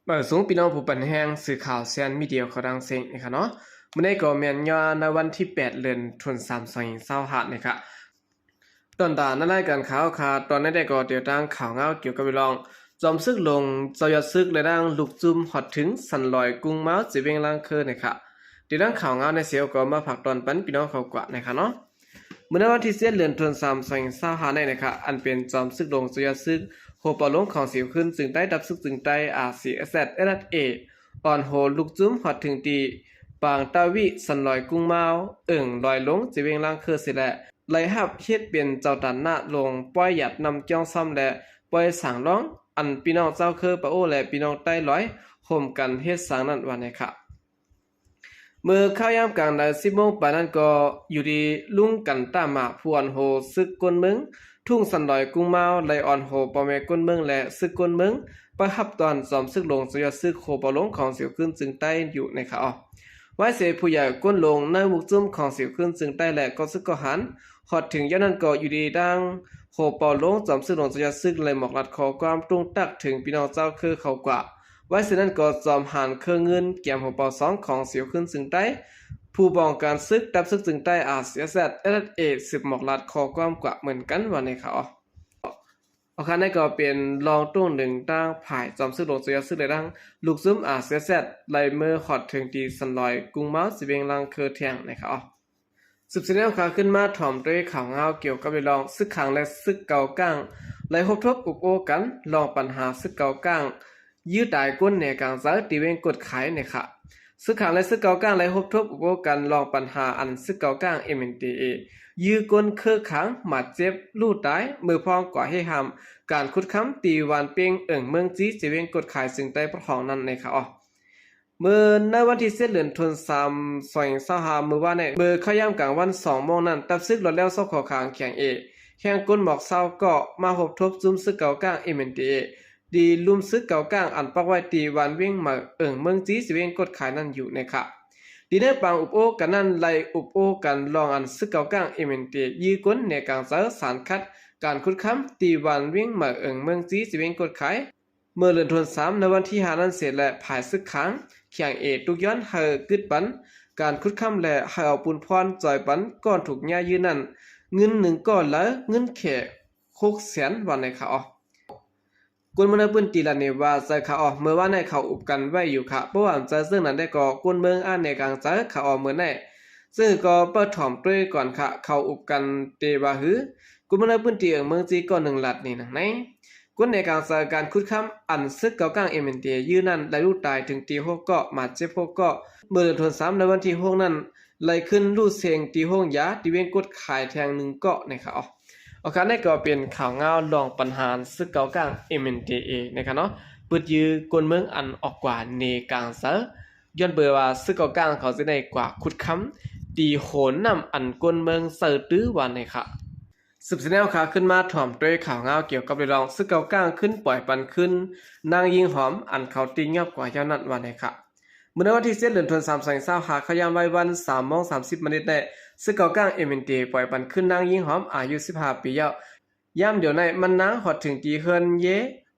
ເອີ ສູງພີ່ນ້ອງຜູ້ປັນແຮງ ສື່ຂ່າວແຊນມີເດຍເຂົ້າດັງເສັງນີ້ຄະເນາະ. ມື້ນີ້ກໍແມ່ນຍ້ອນໃນວັນທີແປດ ເດືອນທັນວາ ສອງພັນຊາວຫ້ານີ້ຄະ. ຕອນຕາໃນລາຍການຂ່າວຂະ ຕອນນີ້ໄດ້ກໍຕຽວຕັ້ງຂ່າວງາວກ່ຽວກັບເລື່ອງ ຈອມຊຶກຫຼວງເຈົ້າຍອດຊຶກ ແລະ ນາງລູກຈຸ້ມຮອດເຖິງສັນລອຍກຸງມາວ ເຈວຽງລາງເຄີນີ້ຄະ. ຕຽວຕັ້ງຂ່າວງາວໃນເຊວກໍມາຝາກຕອນປັນພີ່ນ້ອງເຂົາກວ່ານີ້ຄະເນາະ. ມື້ໃນວັນທີເຈັດ ເດືອນທັນວາ ສອງພັນຊາວຫ້ານີ້ນະຄະ ອັນເປັນຈອມຊຶກຫຼວງເຈົ້າຍອດຊຶກ ໂຮເປົ່າຫຼົງຂອງສຽວຂຶ້ນຈຶ່ງໃຕ້ ດັບຊຶກຈຶ່ງໃຕ້ ອາຊີເອສເອສ ເອສເອສເອ ອ່ອນໂຫລູກຈຸ້ມຮອດເຖິງທີ່ປາງຕາວິ ສັນລອຍກຸງມາວ ເອີ່ງລອຍຫຼົງ ເຈວຽງລາງເຄີເສຍແລ້ວ ໄດ້ຮັບເຮັດເປັນເຈົ້າຕານະລົງປ່ອຍຢາດນ້ຳຈ້ອງຊ້ຳ ແລະ ປ່ອຍສາງລອງ ອັນພີ່ນ້ອງເຈົ້າເຄີປາໂອ ແລະ ພີ່ນ້ອງໃຕ້ລອຍ ໂຮມກັນເຮັດສ້າງນັ້ນວ່າແນ່ຄະ. ເມື່ອຄາວຍາມກາງໃນສິບໂມງປາຍນັ້ນກໍ ຢູ່ດີລຸງກັນຕາມາ ຜູ້ອ່ອນໂຫຊຶກກົ້ນເມືອງ ທຸ່ງສັນລອຍກຸງມາວ ໄດ້ອ່ອນໂຫພໍ່ແມ່ກົ້ນເມືອງ ແລະ ຊຶກກົ້ນເມືອງ ໄປຮັບຕ້ອນຈອມຊຶກຫຼວງເຈົ້າຍອດຊຶກ ໂຮເປົ່າຫຼົງຂອງສຽວຂຶ້ນຈຶ່ງໃຕ້ຢູ່ໃນຄະເນາະ. ໄວ້ເສຍຜູ້ໃຫຍ່ກົ້ນຫຼົງໃນໝູ່ຈຸ້ມຂອງສຽວຂຶ້ນຈຶ່ງໃຕ້ ແລະ ກໍຊຶກກໍຫັນ ຮອດເຖິງຍາມນັ້ນກໍຢູ່ດີທາງໂຮເປົ່າຫຼົງຈອມຊຶກຫຼວງເຈົ້າຍອດຊຶກ ໄດ້ໝອກລັດຂໍ້ຄວາມຕົງຕັກເຖິງພີ່ນ້ອງເຈົ້າເຄີເຂົາກວ່າ. ໄວ້ເສຍນັ້ນກໍຈອມຫານເຄີເງິນກຽມໂຮເປົ່າສອງຂອງສຽວຂຶ້ນຈຶ່ງໃຕ້ ຜູ້ປ້ອງກັນຊຶກ ດັບຊຶກຈຶ່ງໃຕ້ ອາຊີເອສເອສ ເອສເອສເອ ສືບໝອກລັດຂໍ້ຄວາມກວ່າເໝືອນກັນວ່າແນ່ຄະເນາະ. ອອກຄະ ນັ້ນກໍເປັນລອງຕົງໜຶ່ງທາງຝ່າຍຈອມຊຶກຫຼວງເຈົ້າຍອດຊຶກ ແລະ ທາງລູກຈຸ້ມ ອາຊີເອສເອສ ໄດ້ເມືອຮອດເຖິງທີ່ສັນລອຍກຸງມາວ ເຈວຽງລາງເຄີແທ້ງໃນຄະເນາະ. ສືບສຽນແນວຂາຂຶ້ນມາຖອມດ້ວຍຂ່າວງາວກ່ຽວກັບເລື່ອງຊຶກຂາງ ແລະ ຊຶກເກົາກ້າງ ໄດ້ພົບທົບອົບໂອ້ກັນລອງປັນຫາຊຶກເກົາກ້າງ ຢື້ຕາຍກົ້ນແນກາງເຊີ ທີ່ວຽງກົດໄຄນະຄະ. ຊຶກຂາງ ແລະ ຊຶກເກົາກ້າງ ໄດ້ພົບທົບອົບໂອ້ກັນລອງປັນຫາອັນຊຶກເກົາກ້າງ ເອັມເອັນທີເອ ຢື້ກົ້ນເຄີຂາງ ບາດເຈັບ ລູກຕາຍ ເມື່ອພ້ອງກວ່າເຮຫ້າມການຂຸດຄຳ ທີ່ວານເປັງ ເອີ່ງເມືອງຈີ ເຈວຽງກົດໄຄ ເຊິ່ງໃຕ້ປະທ້ອງນັ້ນໃນຄະເນາະ. ເມື່ອໃນວັນທີເຈັດ ເດືອນທັນວາ ສອງພັນຊາວຫ້າ ມື້ວານນີ້ ເມື່ອຄາວຍາມກາງວັນສອງໂມງນັ້ນ ດັບຊຶກລອດແລ້ວຊອກຂໍຂາງ ແຂວງເອ ແຫ່ງກົນໝອກຊາວເກາະ ມາພົບທົບຈຸ້ມຊຶກເກົາກ້າງ ເອັມເອັນທີເອ ທີ່ລຸ່ມຊຶກເກົາກ້າງ ອັນປັກໄວ້ທີ່ວານວຽງໃໝ່ ເອີ່ງເມືອງຈີ ເຈວຽງກົດໄຄນັ້ນຢູ່ໃນຄະ. ທີ່ໃນປາງອົບໂອ້ກັນນັ້ນ ໄດ້ອົບໂອ້ກັນລອງອັນຊຶກເກົາກ້າງ ເອັມເອັນທີເອ ຢື້ກົ້ນແນກາງເຊີ ສານຂັດການຂຸດຄຳ ທີ່ວານວຽງໃໝ່ ເອີ່ງເມືອງຈີ ເຈວຽງກົດໄຄ ເມື່ອເດືອນທັນວາ ໃນວັນທີຫ້ານັ້ນເສຍ ແລະ ຝ່າຍຊຶກຂາງ ແຂວງເອ ຕຸກຍ້ອນໃຫ້ກຶດປັນການຂຸດຄຳ ແລະ ໃຫ້ເອົາປຸນພອນຈ່ອຍປັນກ້ອນທຸກຍາກຢື້ນັ້ນ ເງິນໜຶ່ງກ້ອນລະເງິນແຄ່ຫົກແສນ ວ່າແນ່ຄະເນາະ. ຄົນເມືອງໃນພື້ນທີ່ລາວນີ້ວ່າ ໃຈຄະເນາະ ເມື່ອວານນີ້ເຂົາອຸບກັນໄວ້ຢູ່ຄະ ເພາະວ່າໃຈເຊິ່ງນັ້ນໄດ້ກໍຄົນເມືອງອາແນກາງໃຈຄະເນາະ ເມື່ອນີ້ ເຊິ່ງກໍປະທ້ອງດ້ວຍກ່ອນຄະ ເຂົາອຸບກັນເຕວ່າຮື ຄົນເມືອງໃນພື້ນທີ່ ເອີ່ງເມືອງຈີ ກໍໜຶ່ງລັດນີ້ນະ ໃນ ກົນແນກາງເຊີ ການຂຸດຄຳ ອັນຊຶກເກົາກ້າງ ເອັມເອັນທີເອ ຢື້ນັ້ນ ໄດ້ລູກຕາຍເຖິງທີ່ຫົກເກາະ ບາດເຈັບຫົກເກາະ ເມື່ອເດືອນທັນວາ ໃນວັນທີຫົກນັ້ນ ໄດ້ຂຶ້ນລູກເສັງທີ່ໂຮງຢາ ທີ່ວຽງກົດໄຄແທ້ງໜຶ່ງເກາະໃນຄະເນາະ. ອອກຄະ ນັ້ນກໍເປັນຂ່າວງາວລອງປັນຫາຊຶກເກົາກ້າງ ເອັມເອັນທີເອ ໃນຄະເນາະ ປຶດຢື້ກົນເມືອງອັນອອກກວ່າແນກາງເຊີ ຍ້ອນເບີວ່າຊຶກເກົາກ້າງເຂົາຈະໄດ້ກວ່າຂຸດຄຳ ຕີໂຫນນ້ຳອັນກົນເມືອງໃສ່ຕື້ວ່າໃນຄະ. ສືບສຽນແນວຂາຂຶ້ນມາຖອມດ້ວຍຂ່າວງາວກ່ຽວກັບເລື່ອງຊຶກເກົາກ້າງຂຶ້ນປ່ອຍປັນຄືນນາງຍິງຫອມ ອັນເຂົາຕີງຽບກວ່າຍາວນັ້ນວ່າໃນຄະ. ມື້ໃນວັນທີເຈັດ ເດືອນທັນວາ ສອງພັນຊາວຫ້າ ຄະຍາມໄວວັນ ສາມໂມງສາມສິບມານິດແລ້ວ ຊຶກເກົາກ້າງ ເອັມເອັນທີເອ ປ່ອຍປັນຄືນນາງຍິງຫອມ ອາຍຸສິບຫ້າປີແລ້ວ. ຍາມດຽວໃນມັນນາງຮອດເຖິງທີ່ເຮືອນເຢ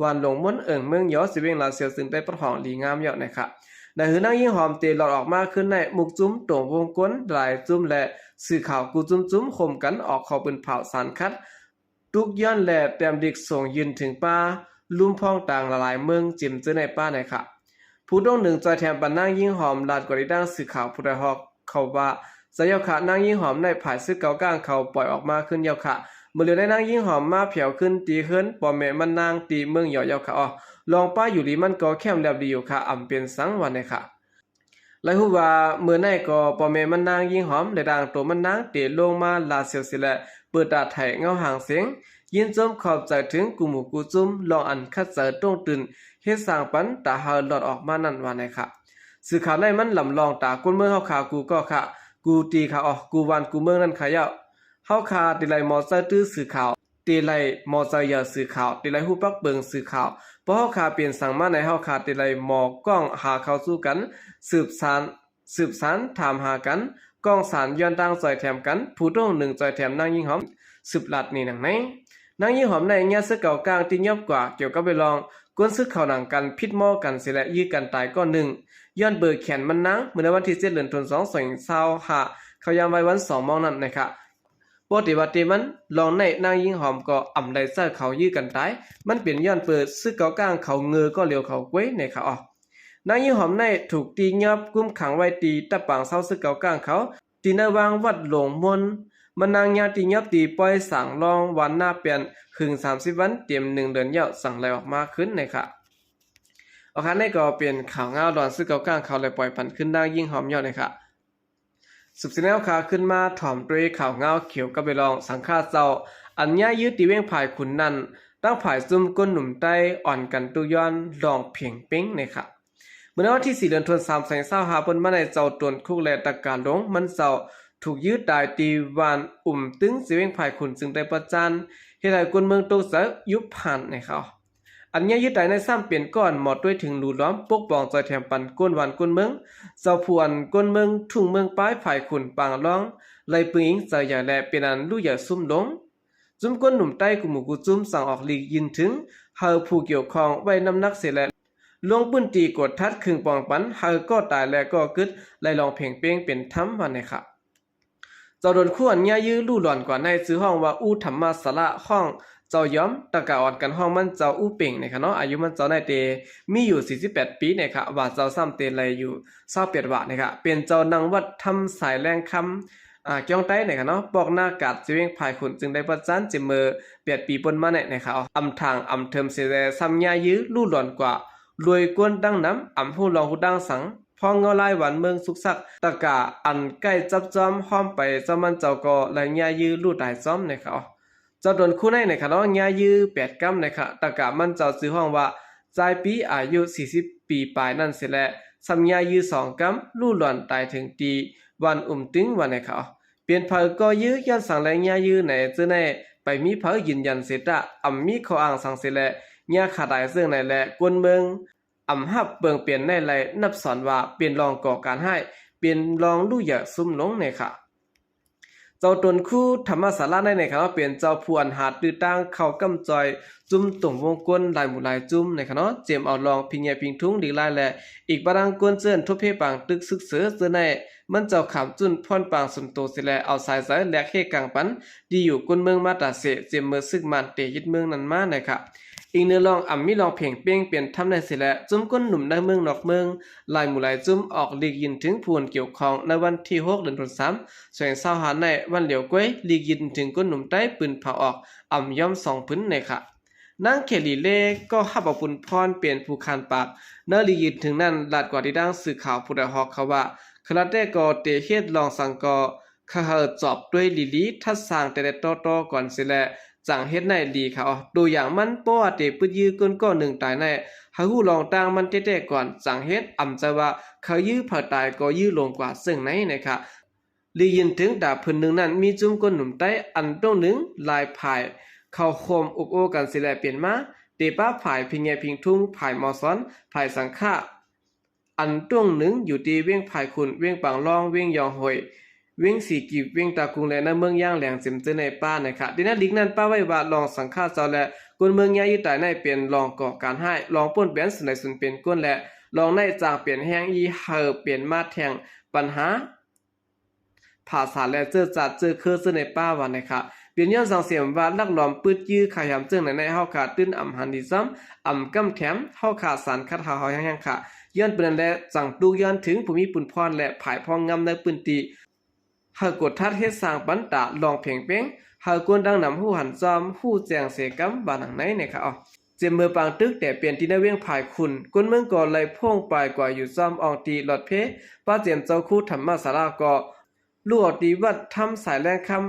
ວານຫຼົງມົນ ເອີ່ງເມືອງຢໍ ເຊວຽງລາຊຽວ ຊຶ່ງໄດ້ປະທ້ອງດີງາມແລ້ວນະຄະ. ໃນຫືນນາງຍິງຫອມເຕະລອດອອກມາຄືນໃນໝູ່ຈຸ້ມຕົງວົງກົນຫຼາຍຈຸ້ມ ແລະ ສື່ຂ່າວກູຈຸ້ມໆ ໂຮມກັນອອກຂໍ້ປືນເຜົາສານຂັດ ຕຸກຍ້ອນ ແລະ ແຕ້ມດິກສົ່ງຍື່ນເຖິງປ້າ ລຸ່ມພອງຕ່າງຫຼາຍໆເມືອງ ຈິມເຈີໃນປ້າໃນຄະ. ຜູ້ຕົງໜຶ່ງຈ່ອຍແຖມປັນນາງຍິງຫອມ ລາດກວ່າທີ່ຕັ້ງສື່ຂ່າວຜູ້ໄດ້ຮອກເຂົາວ່າ ໃຈເຈົ້າຄະ ນາງຍິງຫອມໃນຝ່າຍຊຶກເກົາກ້າງເຂົາປ່ອຍອອກມາຄືນແລ້ວຄະ. ເມື່ອເລີຍໃນນາງຍິງຫອມມາແຜວຂຶ້ນທີ່ເຮືອນພໍ່ແມ່ມັນນາງທີ່ເມືອງຢໍແລ້ວຄະ. ອໍ ລອງປ້າຢູ່ດີມັນກໍແຄ້ມລຽບດີຢູ່ຄະ ອຳເປັນສັງວ່າໃນຄະ. ລາຍຮູ້ວ່າເມື່ອໃນກໍພໍ່ແມ່ມັນນາງຍິງຫອມ ແລະ ດາງໂຕມັນນາງເຕະລົງມາລາດຊຽວເສຍແລະ ເປີດຕາໄຖເງົາຫາງເສງ ຍິນຊົມຂອບໃຈເຖິງກູໝູ່ກູຈຸ້ມ ລອງອັນຂັດໃຈຕົງຕື່ນ ເຮັດສ້າງປັນຕາເຮົາລອດອອກມານັ້ນວ່າໃນຄະ. ສື່ຂ່າວໃນມັນລຳລອງຕາຄົນເມືອງເຮົາຄະ ກູກໍຄະ ກູຕີຄະ ອໍ ກູວານກູເມືອງນັ້ນຄະເຈົ້າ. ເຮົາຄະເຕໄລມໍໃຈຕື້ສື່ຂ່າວ ເຕໄລມໍໃຈຢາສື່ຂ່າວ ເຕໄລຮູ້ປັກເບິ່ງສື່ຂ່າວ. ເພາະເຮົາຄະເປັນສັງມາໃນ ເຮົາຄະເຕໄລມໍກ້ອງຫາເຂົ້າສູ່ກັນ ສືບສານ ສືບສານຖາມຫາກັນ ກ້ອງສານຍ້ອນຕ່າງຈ່ອຍແຖມກັນ ຜູ້ຕົງໜຶ່ງຈ່ອຍແຖມນາງຍິງຫອມ ສືບລາດນີ້ນຳໃນ. ນາງຍິງຫອມໃນຍາຊຶກເກົາກ້າງທີ່ຍອບກວ່າກ່ຽວກັບເລື່ອງ ກົນສຶກເຂົ້າໜັງກັນ ຜິດມໍກັນເສຍແລະ ຢື້ກັນຕາຍກ້ອນໜຶ່ງ ຍ້ອນເບີແຂນມັນນາງ ເມື່ອໃນວັນທີເຈັດ ເດືອນຕຸນ ສອງພັນຊາວຫ້າ ເຂົ້າຍາມໄວວັນ ສອງໂມງນັ້ນນະຄະ. ບໍ່ເຕວ່າເຕມັນ ລອງໃນນາງຍິງຫອມກໍອຳໄດ້ໃຊ້ເຂົາຢື້ກັນຕາຍ ມັນເປັນຍ້ອນເປີດຊຶກເກົາກ້າງເຂົາເງີກໍຫຼຽວເຂົາກວຍໃນຂະອອກ. ນາງຍິງຫອມໃນຖືກຕີຍອບກຸມຂັງໄວ້ທີ່ຕະປາງເຊົາຊຶກເກົາກ້າງເຂົາ ທີ່ໃນວັງວັດຫຼວງມົນ ມານາງຍາຕີຍອບຕີປ່ອຍສາງລອງວັນໜ້າແປນ ຫຶງສາມສິບວັນ ເຕັມໜຶ່ງເດືອນແລ້ວ ຈັ່ງໄລ່ອອກມາຄືນໃນຂະອອກ. ອັນນີ້ກໍເປັນຂ່າວງາວດອນຊຶກເກົາກ້າງເຂົາ ແລະ ປ່ອຍປັນຄືນນາງຍິງຫອມຍອດໃນຂະອອກ. ສືບເສຍແລ້ວຂະ ຂຶ້ນມາຖອມດ້ວຍຂ່າວງາວກ່ຽວກັບເລື່ອງສັງຄະເຈົ້າ ອັນຍາຍຢື້ຕີວຽງພາຍຂຸນນັ້ນ ທາງຝ່າຍຊຸມຄົນໜຸ່ມໃຕ້ອ່ອນກັນຕຸກຍ້ອນລອງເພງເປັງໃນຂະອອກ. ເມື່ອໃນວັນທີສີ່ ເດືອນຕຸນ ສອງພັນຊາວຫ້າ ເປັນມາໃນເຈົ້າຕົນຄຸກ ແລະ ຕະກາຫຼົງມັນເຈົ້າ ຖືກຢື້ຕາຍທີ່ບ້ານອຸມຕຶງ ເຊວຽງພາຍຂຸນ ຈຶ່ງໄດ້ປະຈານ ເຮັດໃຫ້ຄົນເມືອງຕົກໃຈ ຍຸບພັນໃນຂະອອກ. ອັນຍາຍຢື້ຕາຍໃນຊ້ຳເປັນກ້ອນໝໍດດ້ວຍເຖິງຫຼູຫຼອມ ປົກປ້ອງຈອຍແຖມປັນຄົນບ້ານຄົນເມືອງ ເຈົ້າຜູ້ອັນຄົນເມືອງທຸ່ງເມືອງປາຍ ພາຍຂຸນປາງລອງ ໄລ່ປຶງອິງໃຈໃຫຍ່ ແລະ ເປັນອັນລູກໃຫຍ່ຊຸມຫຼົງ. ຊຸມຄົນໜຸ່ມໃຕ້ຄູ່ໝູ່ຄູ່ຈຸ້ມສັ່ງອອກຫຼີກຍື່ນເຖິງ ໃຫ້ຜູ້ກ່ຽວຂ້ອງໄວ້ນ້ຳໜັກເສຍແລະ ລົງພື້ນທີ່ກວດຂັດເຄື່ອງປ້ອງກັນ ໃຫ້ກໍຕາຍ ແລະ ກໍກຶດໄລ່ລອງເພງເປັງເປັນທຳວ່າໃນຂະອອກ. ເຈົ້າຕົນຄູອັນຍາຍຢື້ຫຼູຫຼອນກວ່າໃນ ຊື່ຮ້ອງວ່າອູ້ທຳມະສາລະ ຮ້ອງເຈົ້າຢອມ ຕະກາອ່ອນກັນຮ້ອງມັນເຈົ້າອູ້ເປັງໃນຂະອອກເນາະ. ອາຍຸມັນເຈົ້າໃນເຕມີຢູ່ສີ່ສິບແປດປີໃນຂະອອກ ວ່າເຈົ້າຊ້ຳເຕໄລຢູ່ຊາວແປດວາໃນຂະອອກ. ເປັນເຈົ້ານັ່ງວັດທຳສາຍແລງຄຳ ອາ ກ້ຽງໃຕ້ໃນຂະອອກເນາະ ປອກໜ້າກາດເຊວຽງພາຍຂຸນ ຈຶ່ງໄດ້ປະຈານເຈັບເມີແປດປີປົນມາໃນ ໃນຂະອອກ ອຳທາງອຳເທີມເສຍແລະ ຊ້ຳຍາຍຢື້ຫຼູຫຼອນກວ່າ ລວຍກົນດັ່ງນຳ ອຳຮູ້ລອງຮູ້ດັ່ງສັງ ພ້ອງເງົາລາຍຫວານເມືອງສຸກສັກ ຕະກາອັນໃກ້ຈັບຈອມ ຮ້ອມໄປເຈົ້າມັນເຈົ້າກໍໄລ່ຍາຍຢື້ຫຼູຕາຍຈ້ອມໃນຂະອອກ. ເຈົ້າຕົນຄູໃນໃນຂະອອກ ຍາຍຢື້ແປດກຳໃນຂະອອກ ຕະກາມັນເຈົ້າຊື່ຮ້ອງວ່າ ຈາຍປີ ອາຍຸສີ່ສິບປີປາຍນັ້ນເສຍແລະ ຊ້ຳຍາຍຢື້ສອງກຳ ຫຼູຫຼອນຕາຍເຖິງທີ່ບ້ານອຸມຕຶງວ່າໃນຂະອອກ. ເປັນໃຜກໍຢື້ ຍ້ອນສັງແລຍາຍຢື້ໃນເຈີໃນ ໄປມີໃຜຢືນຢັນເສຍຕະ ອຳມີຂໍ້ອ້າງສັງເສຍແລະ ຍາຂາດຕາຍເຊິ່ງໃນແລະ ຄົນເມືອງ ອຳຮັບເບິ່ງເປັນໃນໄລນັບສອນວ່າເປັນລອງກໍ່ການຮ້າຍ ເປັນລອງລູກໃຫຍ່ຊຸມຫຼົງໃນຂະອອກ. ເຈົ້າຕົນຄູທຳມະສາລະໃນ ໃນຂະອອກ ເປັນເຈົ້າຜູ້ອັນຫາຕື້ຕາງເຂົ້າກຳຈອຍ ຈຸ້ມຕົງວົງກົນຫຼາຍໝູ່ຫຼາຍຈຸ້ມໃນຂະອອກ ເຈມເອົາລອງພິງໃຫຍ່ພິງທຸງຫຼີກລາຍ ແລະ ອີກບາງຄົນເຈີນທົບເພປາງຕຶກຊຶກເສີເຈີໃນ ມັນເຈົ້າຂາມຈຸ້ນພອນປາງສຸນໂຕເສຍແລະ ເອົາສາຍໃຈແລກເຮກາງປັນ ທີ່ຢູ່ກົ້ນເມືອງມາຕາເສ ເຈັມເມີຊຶກມານເຕຍຶດເມືອງນັ້ນມາໃນຂະອອກ. ອີງເນື້ອລອງອຳມີລອງເພງເປັງເປັນທຳໃນເສແລະ ຈຸ້ມຄົນໜຸ່ມໃນເມືອງນອກເມືອງ ຫຼາຍໝູ່ຫຼາຍຈຸ້ມອອກຫຼີກຢືນເຖິງຜູ້ກ່ຽວຂ້ອງໃນວັນທີຫົກ ເດືອນຕຸນສາມ ສອງພັນຊາວຫ້າໃນວັນຫຼຽວກວຍ ຫຼີກຢືນເຖິງຄົນໜຸ່ມໃຕ້ປືນເຜົາອອກອຳຍອມສອງຜືນໃນຂະອອກ. ນາງເຂລີເລກໍຮັບເອົາປຸນພອນເປັນຜູ້ຂານປາກ ໃນຫຼີກຢືນເຖິງນັ້ນລາດກວ່າທີ່ດັ່ງສື່ຂ່າວຜູ້ໃດຮອກເຂົາວ່າ ຄະລະແຕ່ກໍເຕເຮັດລອງສັງກໍ ຂ້າເຮົາຈອບດ້ວຍລີລີ ທັດສ້າງແຕ່ແຕ່ຕໍ່ໆກ່ອນເສຍແລະ ຈັ່ງເຮັດໃນລີຂະອອກ. ໂຕຢ່າງມັນ ເພາະວ່າເຕປຶດຢື້ກົ້ນກໍໜຶ່ງຕາຍໃນ ໃຫ້ຮູ້ລອງຕ່າງມັນແຕ່ແຕ່ກ່ອນ ຈັ່ງເຮັດ ອຳໃຈວ່າເຂົາຢື້ໃຜຕາຍກໍຢື້ລົງກວ່າເຊິ່ງໃນໃນຂະອອກ. ລີກຢືນເຖິງດາບຜືນໜຶ່ງນັ້ນ ມີຈຸ້ມກົ້ນໜຸ່ມໃຕ້ອັນຕົງໜຶ່ງຫຼາຍຝ່າຍ ເຂົ້າໂຮມອົບໂອ້ກັນເສຍແລະເປັນມາ ເຕປະຝ່າຍພິງແຍພິງທຸງ ຝ່າຍໝໍສອນ ຝ່າຍສັງຄະ ອັນຕົງໜຶ່ງຢູ່ທີ່ວຽງພາຍຂຸນ ວຽງປາງລອງ ວຽງຢອງໂຫຍ ວຽງສີກີບ ວຽງຕາກຸງ ແລະ ໃນເມືອງຢ່າງແຫຼງເຈັມເຈີໃນປ່າໃນຂະອອກ. ທີ່ໃນລີກນັ້ນປະໄວ້ວ່າ ລອງສັງຄະເຈົ້າ ແລະ ຄົນເມືອງຍາຍຢື້ຕາຍໃນເປັນລອງກໍ່ການຮ້າຍ ລອງປົ້ນແປນສຸນໃນສຸນເປັນກົ້ນ ແລະ ລອງໃນຈ້າງເປັນແຮງອີ່ ໃຫ້ເປັນມາແທ່ງປັນຫາ ພາສາ ແລະ ເຈີຈາດເຈີເຄີເຈີໃນປ່າວ່າໃນຂະອອກ. ເປັນຍ້ອນສັງເສມວ່າລັກລອມປຶດຢື້ຂ້າຫາມເຈີໃນໃນ ເຮົາຂະອອກຕື່ນອຳຫັນດີຊ້ຳ ອຳກຳແຖມ ເຮົາຂະອອກສານຂັດເຮົາເຮົາແຮງໆຂະອອກ. ຍ້ອນເປັນນັ້ນແລະ ຈັ່ງຕຸກຍ້ອນເຖິງຜູ້ມີປຸນພອນ ແລະ ຝ່າຍພອງງາມໃນພື້ນທີ່ ໃຫ້ກວດທັດເຮັດສ້າງປັນຕາລອງເພງເປັງ ໃຫ້ຄົນດັ່ງນຳຮູ້ຫັນຊອມ ຮູ້ແຈ້ງເສກຳວ່າໜັງໃນໃນຂະອອກ. ເຈັມເມີປາງຕຶກແຕ່ເປັນທີ່ໃນວຽງພາຍຂຸນ ຄົນເມືອງກໍໄລ່ພົ່ງປາຍກວ່າຢູ່ຊອມອ່ອງຕີຫຼອດເພ ປະເຈັມເຈົ້າຄູທຳມະສາລາກໍ ລູກອອກຕີວັດທຳສາຍແລງຄຳ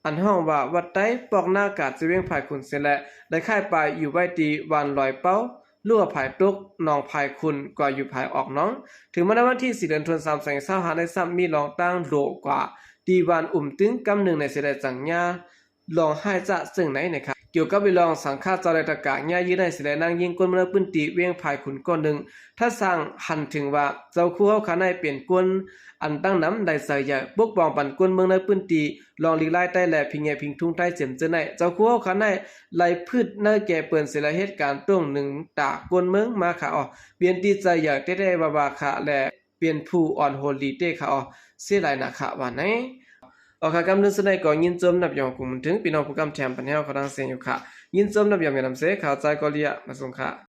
ອັນຮ້ອງວ່າວັດໃຕ້ ປອກໜ້າກາດເຊວຽງພາຍຂຸນເສຍແລະ ໄດ້ຄ້າຍປາຍຢູ່ໄວ້ທີ່ວັນລອຍເປົາ ລູກອອກພາຍຕົກໜອງພາຍຂຸນ ກວ່າຢູ່ພາຍອອກໜອງ. ເຖິງມາໃນວັນທີສີ່ ເດືອນຕຸນສາມ ສອງພັນຊາວຫ້າໃນຊ້ຳມີລອງຕ່າງໂລກວ່າ ທີ່ວັນອຸມຕຶງກຳໜຶ່ງໃນເສຍແລະ ຈັ່ງຍາ ລອງຮ້າຍຈະເຊິ່ງໃນໃນຂະອອກ. ກ່ຽວກັບເລື່ອງສັງຄະເຈົ້າໄດ້ຕະກາກຍາຍື້ໃນເສຍແລະນາງຍິງ ຄົນເມືອງໃນພື້ນທີ່ວຽງພາຍຂຸນກ້ອນໜຶ່ງ ທັດສະຫາງຫັນເຖິງວ່າ ເຈົ້າຄູເຮົາຂະໃນເປັນຄົນອັນຕັ້ງນຳໄດ້ໃສ່ໃຈປົກປ້ອງປັນຄົນເມືອງໃນພື້ນທີ່ ລອງຫຼີກລາຍໄຕ້ ແລະ ພິງແຍພິງທຸງໄທເສມເຈີໃນ ເຈົ້າຄູເຮົາຂະໃນໄລ່ພືດໃນແກ່ເປີ້ນເສຍແລະເຮັດການໂຕ້ງໜຶງຕາຄົນເມືອງມາຂະອອກ ເປັນທີ່ໃຈໃຫຍ່ແທ້ໆວ່າໆຂະ ແລະ ເປັນຜູ້ອ່ອນໂຫນດີເຕ້ຂະອອກ ເສຍຫຼາຍນະຂະວ່າໃນ ອອກຄະ ກຳເນີນສຸດໃນກໍຍິນຊົມນັບຍອງກຸງເຖິງ ພີ່ນ້ອງຜູ້ກຳແຖມປັນແຮວເຂົ້າທັງເຊງຢູ່ຂະ ຍິນຊົມນັບຍອງແມ່ນຳເຊ ຂ່າວໃຈກໍເລຍມາສົ່ງຂະ.